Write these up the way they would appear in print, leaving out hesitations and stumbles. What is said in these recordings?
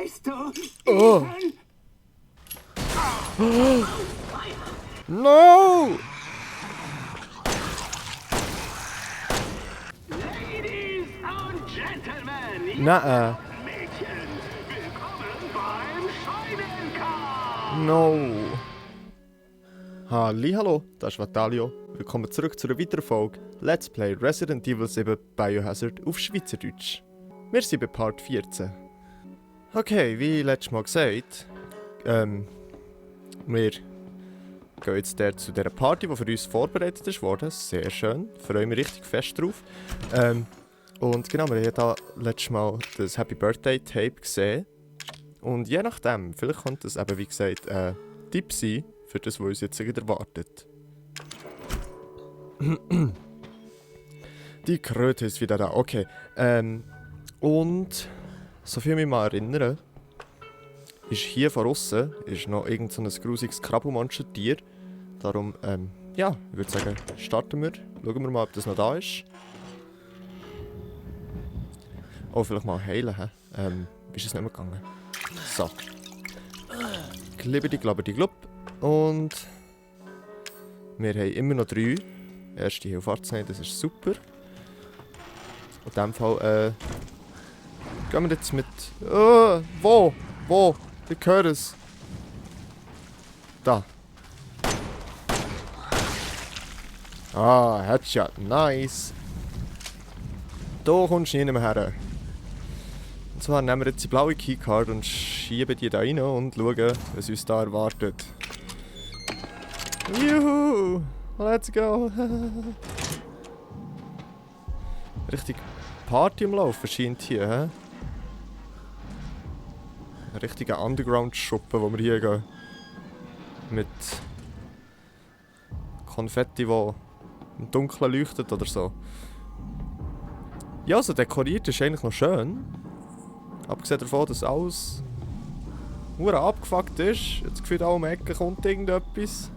Weißt du? Oh. No! Ladies and Gentlemen, Nein. Mädchen, willkommen beim Scheunenkampf! No. Hallo, das ist Vatalio. Willkommen zurück zu einer weiteren Folge Let's Play Resident Evil 7 Biohazard auf Schweizerdeutsch. Wir sind bei Part 14. Okay, wie letztes Mal gesagt, wir gehen jetzt zu dieser Party, die für uns vorbereitet ist worden. Sehr schön, freue mich richtig fest drauf. Und genau, wir haben da letztes Mal das Happy Birthday Tape gesehen. Und je nachdem, vielleicht könnte es eben, wie gesagt, Tipp sein für das, was uns jetzt erwartet. Die Kröte ist wieder da, okay. Und soviel ich mich mal erinnere, ist hier von außen noch irgend so ein grusiges Krabbelmonster-Tier. Darum, ja, ich würde sagen, starten wir. Schauen wir mal, ob das noch da ist. Oh, vielleicht mal heilen, hä? Wie ist es nicht mehr gegangen? So. Glibbidi, glabbidi, glubb. Und wir haben immer noch 3. Erste Hilfe-Arznei, das ist super. In diesem Fall, gehen wir jetzt mit... Wo? Wo? Ich höre es. Da. Ah, Headshot, nice. Da kommst du nicht mehr her. Und zwar nehmen wir jetzt die blaue Keycard und schieben die da rein und schauen, was uns da erwartet. Juhu! Let's go! Richtig Party am Laufen scheint hier, hä? Ein richtiger Underground-Schuppen, wo wir hier gehen. Mit Konfetti, wo im Dunkeln leuchtet oder so. Ja, so dekoriert ist eigentlich noch schön. Abgesehen davon, dass alles nur abgefuckt ist. Jetzt gefühlt auch um die Ecke kommt irgendetwas.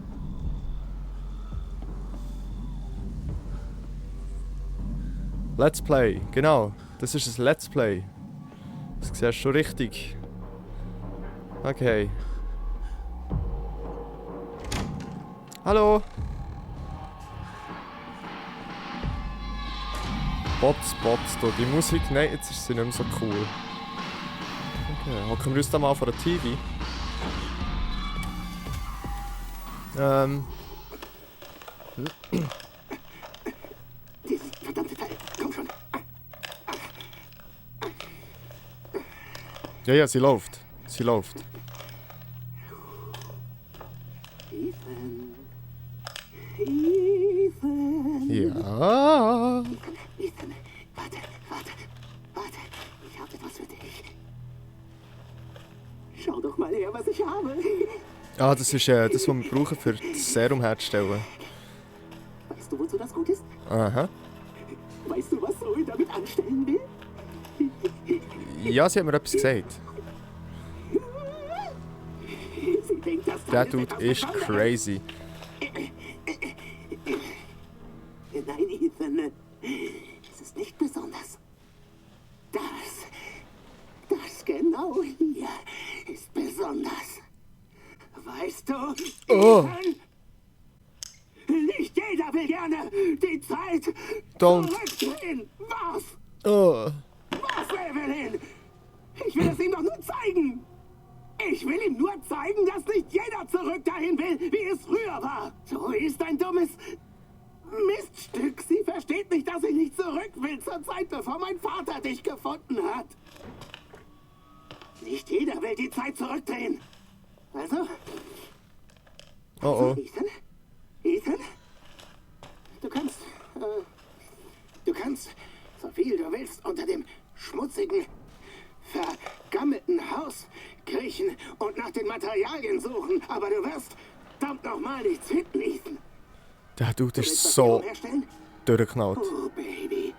Let's Play, genau. Das ist ein Let's Play. Das siehst du schon richtig. Okay. Hallo. Bots, du. Die Musik, nein, jetzt ist sie nicht mehr so cool. Okay, hocken wir uns da mal vor der TV. Dieses verdammte Teil, komm schon. Ja, sie läuft. Sie läuft. Ethan. Ethan. Ja. Ethan, warte. Ich habe etwas für dich. Schau doch mal her, was ich habe. Ah, das ist das, was wir brauchen, für das Serum herzustellen. Weißt du, wozu das gut ist? Aha. Weißt du, was Zoe damit anstellen will? Ja, sie hat mir etwas gesagt. Sie denkt, das Der Teil Dude etwas ist Besonderes. crazy. Nein, Ethan. Es ist nicht besonders. Das genau hier ist besonders. Weißt du, Oh. Ethan? Nicht jeder will gerne die Zeit Don't. zurückdrehen. Was? Oh. Was, Evelyn? Ich will es ihm doch nur zeigen. Ich will ihm nur zeigen, dass nicht jeder zurück dahin will, wie es früher war. So ist ein dummes Miststück. Sie versteht nicht, dass ich nicht zurück will zur Zeit, bevor mein Vater dich gefunden hat. Nicht jeder will die Zeit zurückdrehen. Also? Oh. Ethan? Du kannst, so viel du willst, unter dem schmutzigen, vergammelten Haus kriechen und nach den Materialien suchen, aber du wirst verdammt nochmal nichts finden, Ethan. Der Dude Du ist willst das so Serum herstellen? durchgeknallt. Oh, Baby.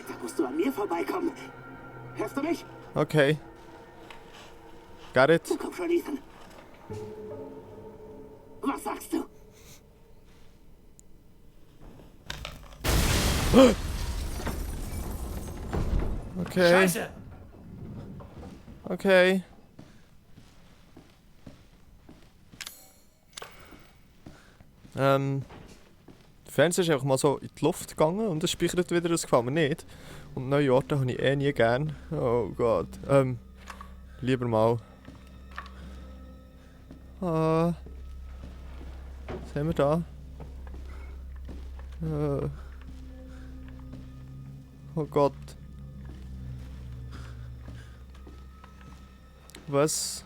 Da musst du an mir vorbeikommen. Hörst du mich? Okay. Got it? Komm schon, Ethan. Was sagst du? Okay. Scheiße! Okay. Der Fernseher ist einfach mal so in die Luft gegangen und es speichert wieder, das gefällt mir nicht. Und neue Orte habe ich eh nie gern. Oh Gott. Lieber mal. Was haben wir da? Oh Gott. Was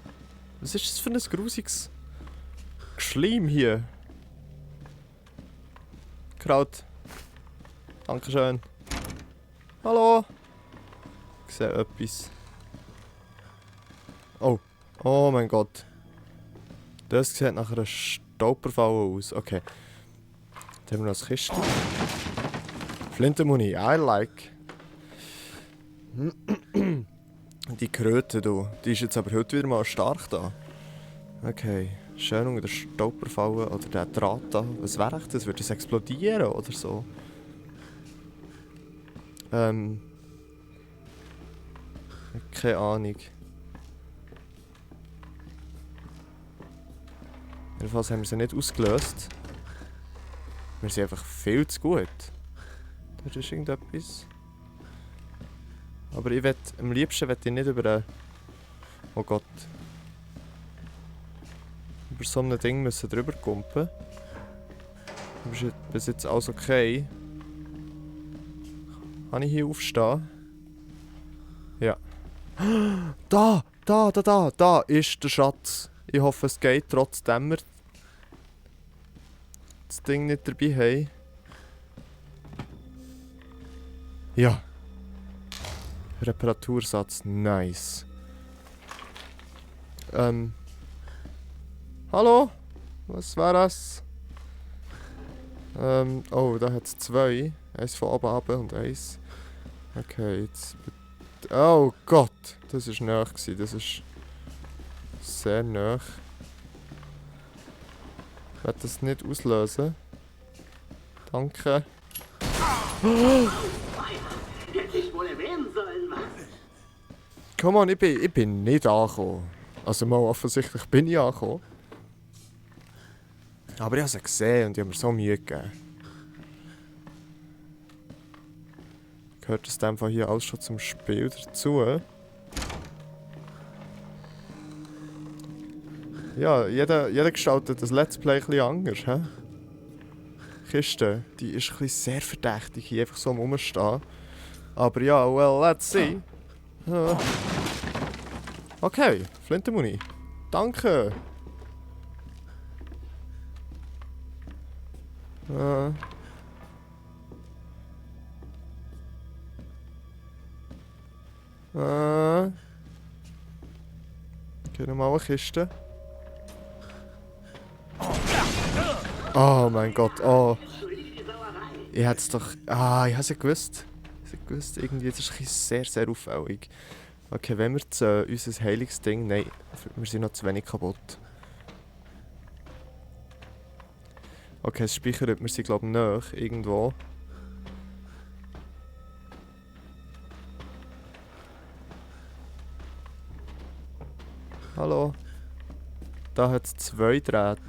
ist das für ein grusiges Schleim hier? Kraut. Dankeschön. Hallo. Ich sehe etwas. Oh. Oh mein Gott. Das sieht nach einer Stolperfalle aus. Okay. Jetzt haben wir noch das Kistchen. Flintenmuni, I like. Die Kröte, du. Die ist jetzt aber heute wieder mal stark da. Okay. Schön unter der Stolperfalle oder der Draht da. Was wäre das? Würde es explodieren oder so? Keine Ahnung. Jedenfalls haben wir sie nicht ausgelöst. Wir sind einfach viel zu gut. Da ist irgendetwas. Aber ich will, am liebsten will ich nicht über den... Oh Gott. Über so ein Ding müssen drüber kumpen. Ist bis jetzt alles okay. Kann ich hier aufstehen? Ja. Da ist der Schatz. Ich hoffe, es geht, trotzdem wir das Ding nicht dabei haben. Ja. Reparatursatz, nice. Hallo? Was war das? Oh, da hat es zwei. Eins von oben runter und eins. Okay, jetzt... Oh Gott! Das war nahe. Das ist... sehr nahe. Ich werde das nicht auslösen. Danke. Hätte ich wohl erwähnen sollen, was? Come on, ich bin nicht angekommen. Also mal offensichtlich bin ich angekommen. Aber ich habe sie gesehen und ich habe mir so Mühe gegeben. Gehört das in dem Fall hier alles schon zum Spiel dazu? Ja, jeder gestaltet das Let's Play ein bisschen anders, hä? Die Kiste, die ist ein bisschen sehr verdächtig, hier einfach so rumstehen. Aber ja, well, let's see. Okay, Flintenmuni. Danke. Okay, nochmal eine Kiste. Oh mein Gott, oh. Ich hätte es doch... ich habe es ja gewusst. Irgendwie, das ist ein sehr, sehr auffällig. Okay, wenn wir jetzt unser heiliges Ding... Nein, wir sind noch zu wenig kaputt. Okay, es speichert, wir sind glaube ich nahe, irgendwo. Hallo? Da hat es 2 Drähte.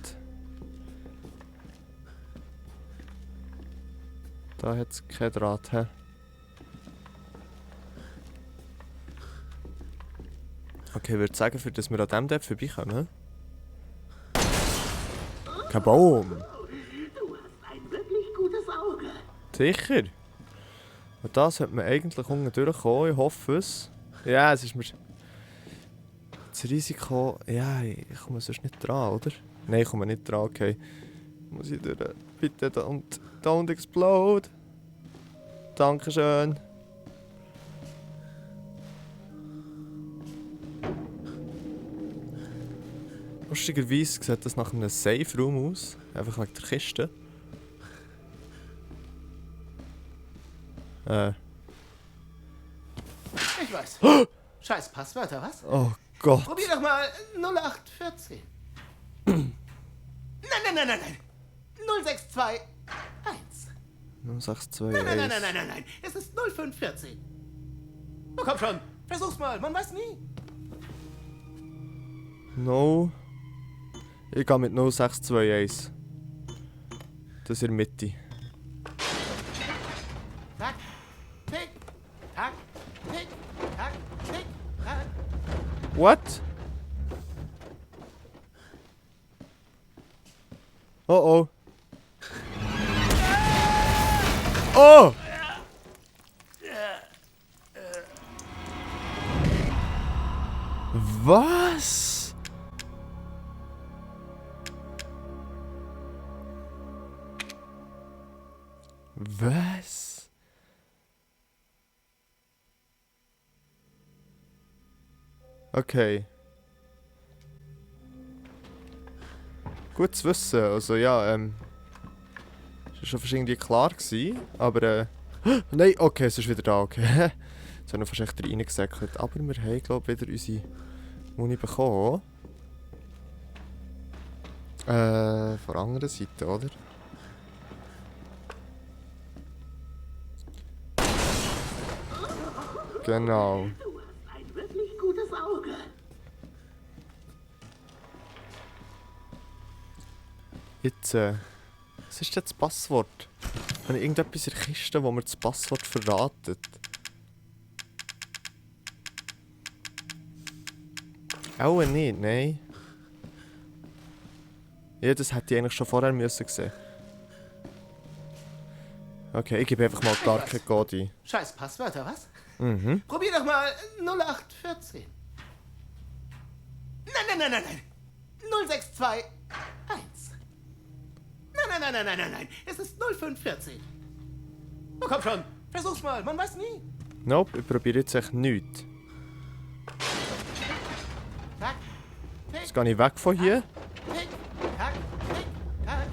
Da hat es kein Draht, hä? Okay, ich würde sagen, für dass wir an dem dort vorbeikommen. Kein Baum! Du hast ein wirklich gutes Auge. Sicher? Und da sollte man eigentlich unten durchkommen, ich hoffe es. Ja, es ist mir... Das Risiko... Ja, ich komme sonst nicht dran, oder? Nein, ich komme nicht dran, okay. Muss ich durch... Bitte, don't explode! Dankeschön! Lustigerweise sieht das nach einem Safe-Room aus. Einfach wegen der Kiste. Ich weiß. Scheiß Passwörter, was? Oh Gott. Probier doch mal 0814. Nein. 0621. 0621. Nein. Es ist 0514. Oh, komm schon. Versuch's mal. Man weiß nie. No. Ich gehe mit 0621. Das ist in der Mitte. Tack, tick, tack, tick, tack, tick, tack. What? Oh oh. Oh! Was? Was? Okay. Gut zu wissen. Also ja, das war schon irgendwie klar gewesen, aber nein, okay, es ist wieder da, okay. Jetzt haben wir fast echt reingesäckelt. Aber wir haben, glaube ich, wieder unsere Muni bekommen. Von der anderen Seite, oder? Genau. Du hast ein wirklich gutes Auge. Jetzt, was ist denn das Passwort? Habe ich irgendetwas in der Kiste, wo mir das Passwort verratet? Auch nicht, nein. Ja, das hätte ich eigentlich schon vorher müssen sehen. Okay, ich gebe einfach mal gar keinen Code ein. Scheiß Passwörter, was? Mhm. Probier doch mal 0814. Nein. 0621. Nein. Es ist 0514. Oh, komm schon. Versuch's mal. Man weiß nie. Nope, ich probiere jetzt echt nichts. Tack, tick, Jetzt gehe ich weg von hier. tick, tack, tick, tack.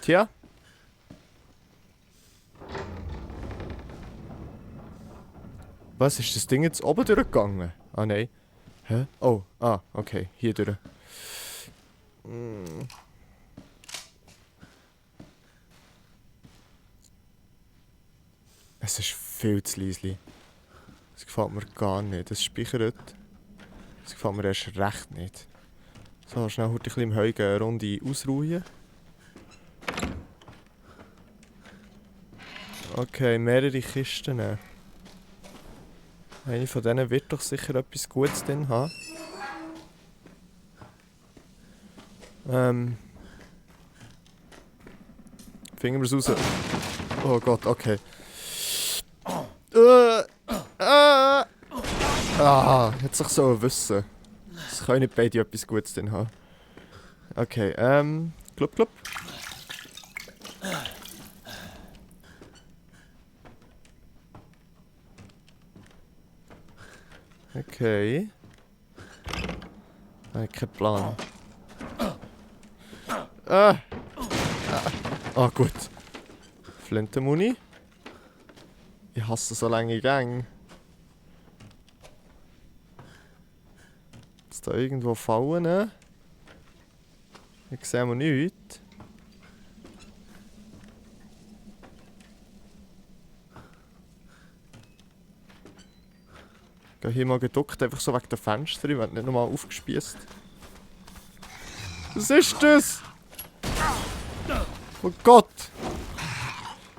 Tja. Was, ist das Ding jetzt oben durchgegangen? Ah, nein. Hä? Oh, okay, hier durch. Es ist viel zu leise. Das gefällt mir gar nicht. Es speichert. Das gefällt mir erst recht nicht. So, schnell heute ein bisschen im Heu eine Runde ausruhen. Okay, mehrere Kisten. Eine von denen wird doch sicher etwas Gutes drin haben. Finden wir es raus. Oh Gott, okay. Hätte sich so wissen. Es können nicht beide etwas Gutes drin haben. Okay, Club. Okay. Ich habe keinen Plan. Gut. Flintenmuni. Ich hasse so lange Gänge. Jetzt da irgendwo Fallen, ne? Ich sehe mal nichts. Ich gehe hier mal geduckt, einfach so wegen der Fenster. Ich werde nicht nochmal aufgespießt. Was ist das? Oh Gott!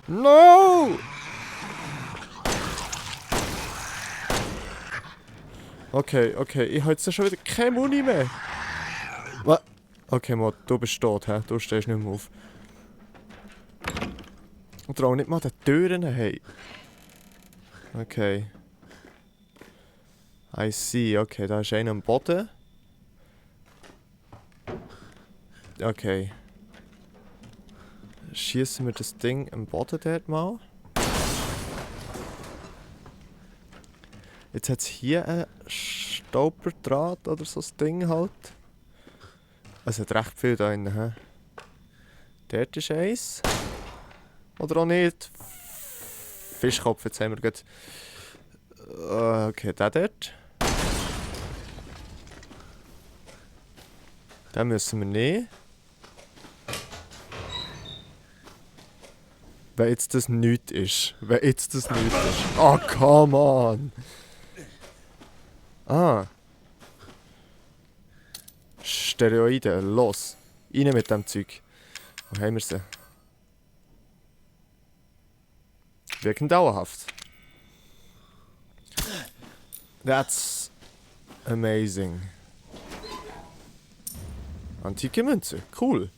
No! Okay, ich habe jetzt schon wieder keine Muni mehr. Was? Okay, Mod, du bist tot, hä? Du stehst nicht mehr auf. Und auch nicht mal die Türen, hey. Okay. I see, okay, da ist einer am Boden. Okay. Schießen wir das Ding am Boden dort mal. Jetzt hat es hier ein Stauberdraht oder so ein Ding halt. Es hat recht viel da drin, hä? Dort ist eins. Oder auch nicht. Fischkopf, jetzt haben wir gerade. Okay, der dort. Den müssen wir nehmen. Wenn jetzt das nichts ist. Wenn jetzt das nichts ist. Oh, come on! Ah. Steroide, los. Rein mit dem Zeug. Wo haben wir sie? Wirken dauerhaft. That's amazing. Antike Münze, cool.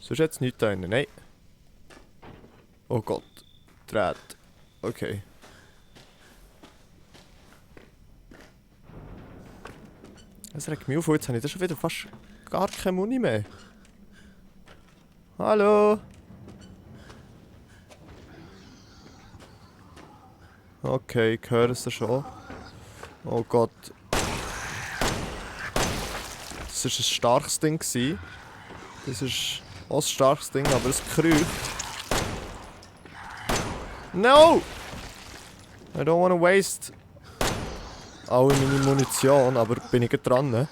Sonst jetzt nichts da drin, nein. Oh Gott, Draht. Okay. Es regt mich auf, jetzt habe ich da schon wieder fast gar keine Muni mehr. Hallo? Okay, ich höre es schon. Oh Gott. Das war ein starkes Ding. Das ist auch ein starkes Ding, aber es kreucht. No! I don't want to waste alle meine Munition, aber bin ich dran. Ne?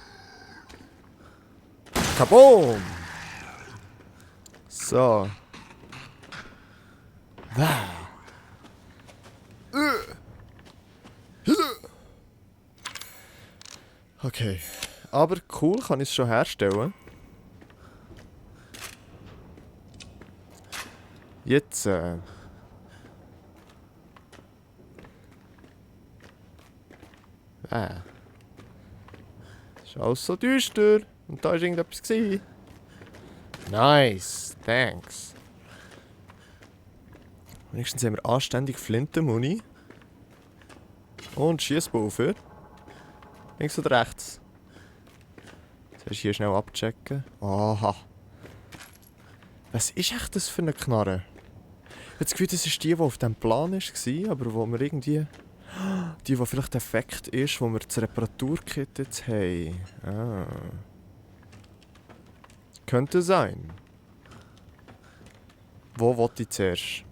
Kaboom! So. Okay. Aber cool, kann ich es schon herstellen. Jetzt. Ist alles so düster. Und da war irgendetwas. Nice, thanks. Wenigstens haben wir anständig Flintenmuni. Und Schiesspulver. Links oder rechts? Jetzt hast du hier schnell abchecken. Aha. Was ist echt das für eine Knarre? Ich habe das Gefühl, das ist die auf dem Plan war, aber wo wir irgendwie... Die vielleicht defekt ist, wo wir das Reparaturkit jetzt haben. Ah. Könnte sein. Wo wollte ich zuerst?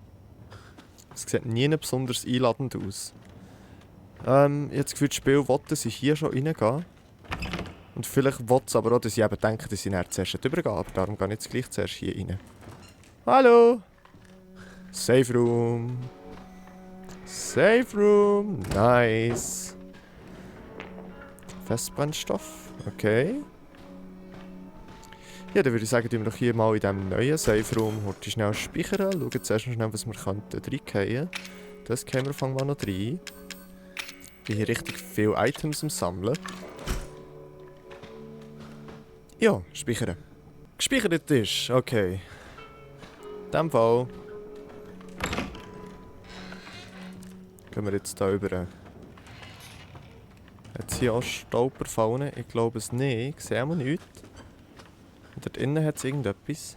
Es sieht nie besonders einladend aus. Ich habe das Gefühl, das Spiel will, dass ich hier schon reingehen. Und vielleicht will es aber auch, dass ich eben denke, dass ich nachher zuerst rübergehe. Aber darum gehe ich jetzt gleich zuerst hier rein. Hallo! Safe Room! Safe Room! Nice! Festbrennstoff. Okay. Ja, dann würde ich sagen, tun wir doch hier mal in diesem neuen Safe Room heute schnell speichern. Schauen zuerst noch schnell, was wir reingehen könnten. Das kämen wir fangen wir noch rein. Ich bin hier richtig viele Items am Sammeln. Ja, speichern. Gespeichert ist, okay. In diesem Fall gehen wir jetzt hier über. Jetzt hier auch Stolperfallen? Ich glaube es nicht. Ich sehe auch nichts. Und dort innen hat es irgendetwas.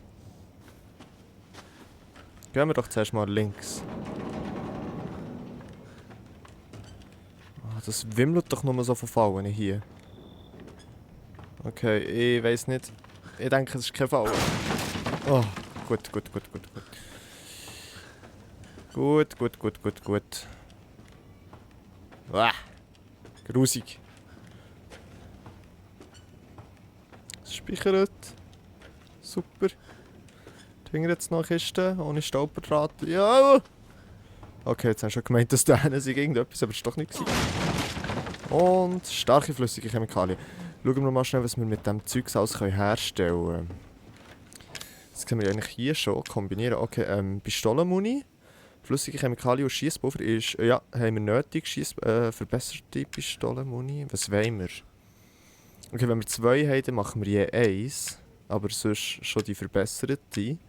Gehen wir doch zuerst mal links. Oh, das wimmelt doch nur so von Fallen hier. Okay, ich weiß nicht. Ich denke, es ist kein Fall. Oh, gut. Gut. Ah, grusig. Speichert. Super. Finger jetzt noch Kiste ohne Stolperdraht. Ja! Okay, jetzt haben wir schon gemeint, dass da hinten sich irgendetwas, aber das war doch nicht. Und starke flüssige Chemikalien. Schauen wir mal schnell, was wir mit dem Zeugs alles herstellen können. Das können wir eigentlich hier schon kombinieren. Okay, Pistolenmuni, flüssige Chemikalien und Schiesspulver ist, ja, haben wir nötig. Verbesserte Pistolenmuni. Was wollen wir? Okay, wenn wir 2 haben, dann machen wir je 1. Aber sonst schon die verbesserte.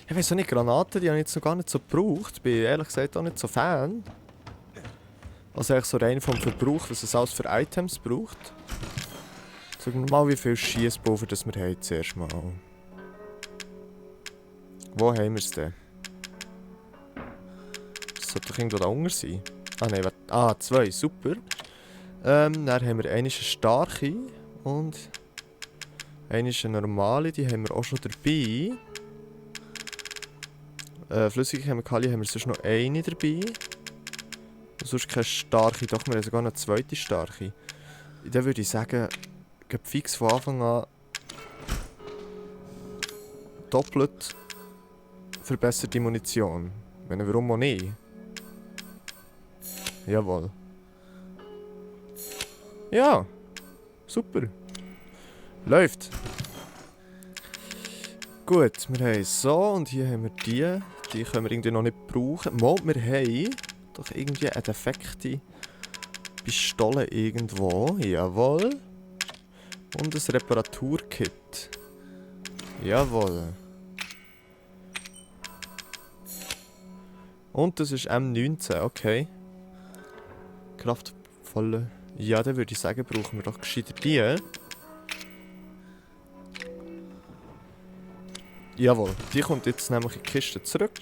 Ich weiss auch nicht, Granaten, die habe ich jetzt noch gar nicht so gebraucht. Bin ehrlich gesagt auch nicht so Fan. Also eigentlich so rein vom Verbrauch, was es alles für Items braucht. Sagen wir mal, wie viel Schiesspulver das wir haben zuerst mal. Wo haben wir es denn? Das sollte doch irgendwo da unten sein. Ah nein, 2, super. Dann haben wir eine starke und eine normale, die haben wir auch schon dabei. Flüssige Chemikalien haben wir sonst noch eine dabei. Und sonst keine starke, doch wir haben sogar eine zweite starke. Dann würde ich sagen, fix von Anfang an doppelt verbesserte Munition. Wenn warum auch nicht? Jawohl. Ja. Super. Läuft. Gut, wir haben so und hier haben wir die. Die können wir irgendwie noch nicht brauchen. Mal, wir haben doch irgendwie eine defekte Pistole irgendwo. Jawohl. Und ein Reparaturkit. Jawohl. Und das ist M19, okay. Kraftvolle. Ja, dann würde ich sagen, brauchen wir doch gescheiter die. Jawohl, die kommt jetzt nämlich in die Kiste zurück.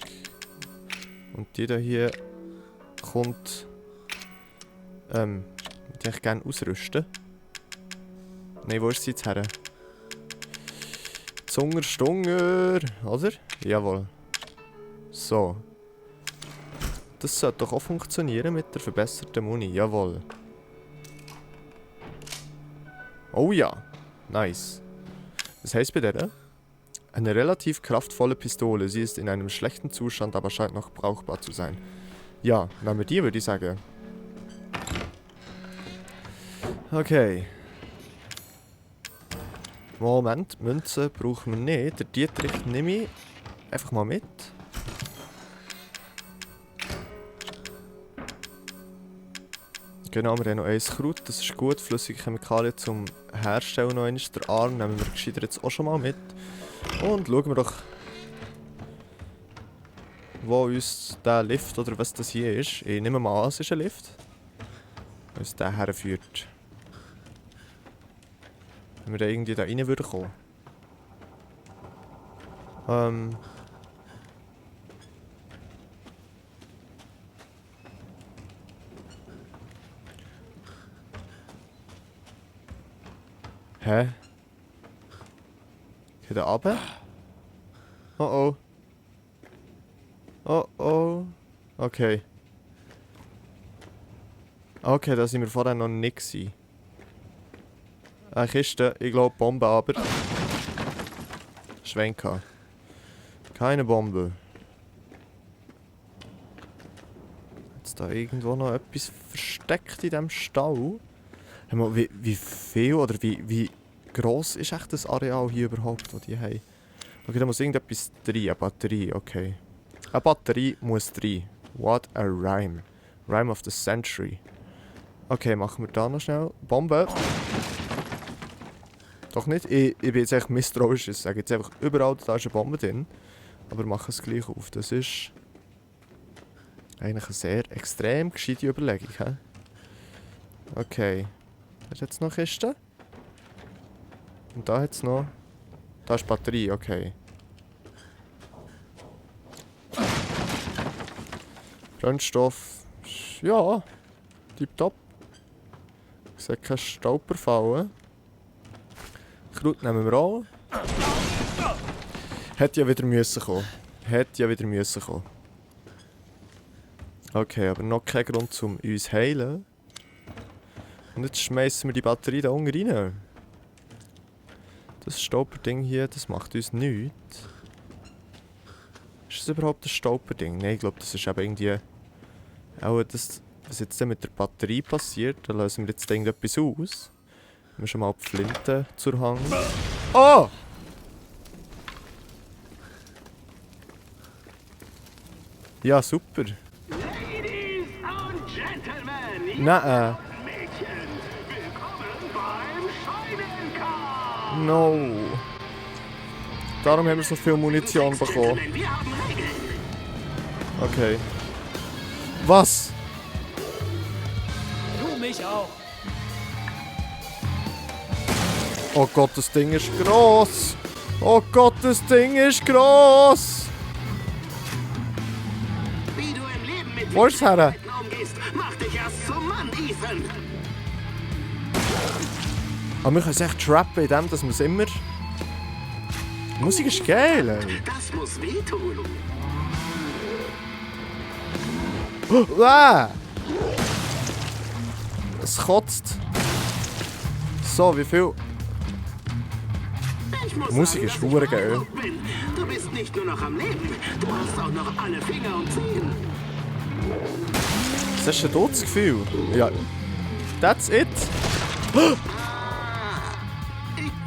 Und die hier kommt. Die ich gerne ausrüsten. Nein, wo ist sie jetzt her? Zunger, oder? Jawohl. So. Das sollte doch auch funktionieren mit der verbesserten Muni. Jawohl. Oh ja. Nice. Was heisst bei der? Eine relativ kraftvolle Pistole. Sie ist in einem schlechten Zustand, aber scheint noch brauchbar zu sein. Ja, nehmen wir die, würde ich sagen. Okay. Moment, Münzen brauchen wir nicht. Der Dietrich nehme ich einfach mal mit. Genau, wir haben noch ein Kraut, das ist gut. Flüssige Chemikalien zum Herstellen noch einmal. Der Arm nehmen wir gescheiter jetzt auch schon mal mit. Und schauen wir doch, wo uns der Lift oder was das hier ist. Ich nehme mal an, es ist ein Lift. Wo uns der herführt. Wenn wir da irgendwie da rein würden kommen. Hä? Geht er runter? Oh oh. Oh oh. Okay. Okay, da sind wir vorher noch nicht gewesen. Eine Kiste, ich glaube Bombe, aber... Schwenka. Keine Bombe. Jetzt da irgendwo noch etwas versteckt in diesem Stall. Hör mal, wie viel oder wie gross ist echt das Areal hier überhaupt, das die haben? Okay, da muss irgendetwas rein. Eine Batterie, okay. Eine Batterie muss rein. What a rhyme. Rhyme of the century. Okay, machen wir da noch schnell. Bombe. Doch nicht. Ich bin jetzt echt misstrauisch. Ich sage jetzt einfach überall, da ist eine Bombe drin. Aber mache es gleich auf. Das ist eigentlich eine sehr extrem gescheite Überlegung. He? Okay. Da ist jetzt noch eine Kiste. Und da hat es noch... Da ist Batterie, okay. Brennstoff... Ja, tipptopp. Ich sehe keinen Stauper fallen. Kraut nehmen wir auch. Hätte ja wieder müssen kommen. Hätte ja wieder müssen kommen. Okay, aber noch kein Grund, um uns zu heilen. Und jetzt schmeißen wir die Batterie da unten rein. Das Stauperding hier, das macht uns nichts. Ist das überhaupt ein Stauperding? Nein, ich glaube, das ist eben irgendwie... Auch das, was jetzt mit der Batterie passiert, da lösen wir jetzt irgendetwas aus. Wir haben schon mal die Flinte zur Hand. Oh! Ja, super. Ladies and Gentlemen, Nein. Mädchen, willkommen beim Scheinenkampf. No. Darum haben wir so viel Munition bekommen. Gentlemen, wir haben Regeln. Okay. Was? Du mich auch. Oh Gott, das Ding ist gross. Oh Gott, das Ding ist gross. Wie du im Leben mit Wo ist er? umgehst, macht dich erst zum Mann, Ethan. Aber wir können es echt trappen, indem dass wir es immer... Die Musik ist geil, ey. Das muss wehtun. Es kotzt. So, wie viel... Ich muss Die Musik sagen, ist dass ich verdammt geil. beeindruckt bin. Du nicht nur noch am Leben, du hast auch noch alle Finger und Zehen. Was hast du denn das Gefühl? Ja. That's it.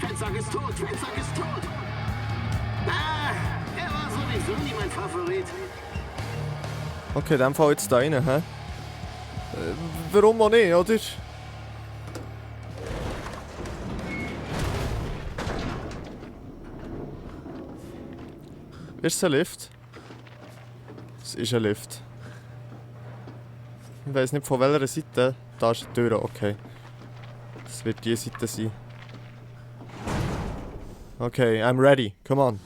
Fettsack ist tot, Fettsack ist tot. Er war sowieso nie mein Favorit. Okay, dann fall jetzt da rein, hä? Warum auch nicht, oder? Ist es ein Lift? Es ist ein Lift. Ich weiss nicht von welcher Seite. Da ist die Tür, okay. Das wird die Seite sein. Okay, I'm ready. Come on.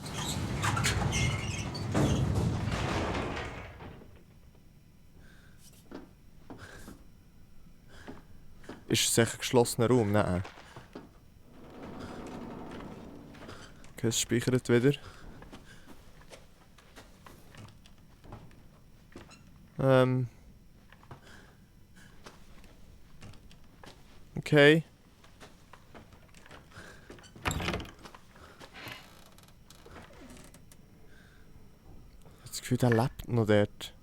Ist es sicher ein geschlossener Raum? Nein. Okay, es speichert wieder. Okay. Ich habe das Gefühl, der lebt noch dort.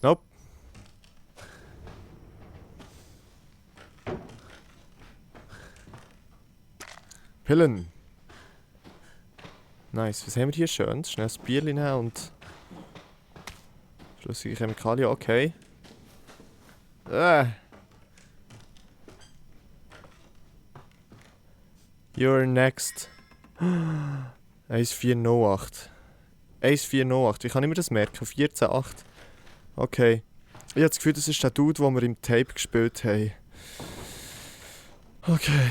Nope. Pillen. Nice. Was haben wir hier Schönes? Schnell ein Bierchen nehmen und... flüssige Chemikalien, okay. You're next. 1408. 1408. Wie kann ich mir das merken? 148. Okay. Ich habe das Gefühl, das ist der Dude, den wir im Tape gespielt haben. Okay.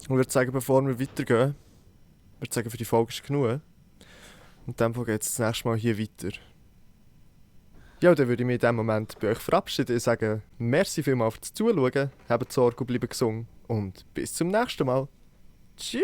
Ich würde sagen, bevor wir weitergehen, würde sagen, für die Folge ist genug. Und dann geht es das nächste Mal hier weiter. Ja, dann würde ich mich in diesem Moment bei euch verabschieden und sagen, merci vielmals fürs Zuschauen, habt Sorge und bleibt gesund und bis zum nächsten Mal. Tschüss!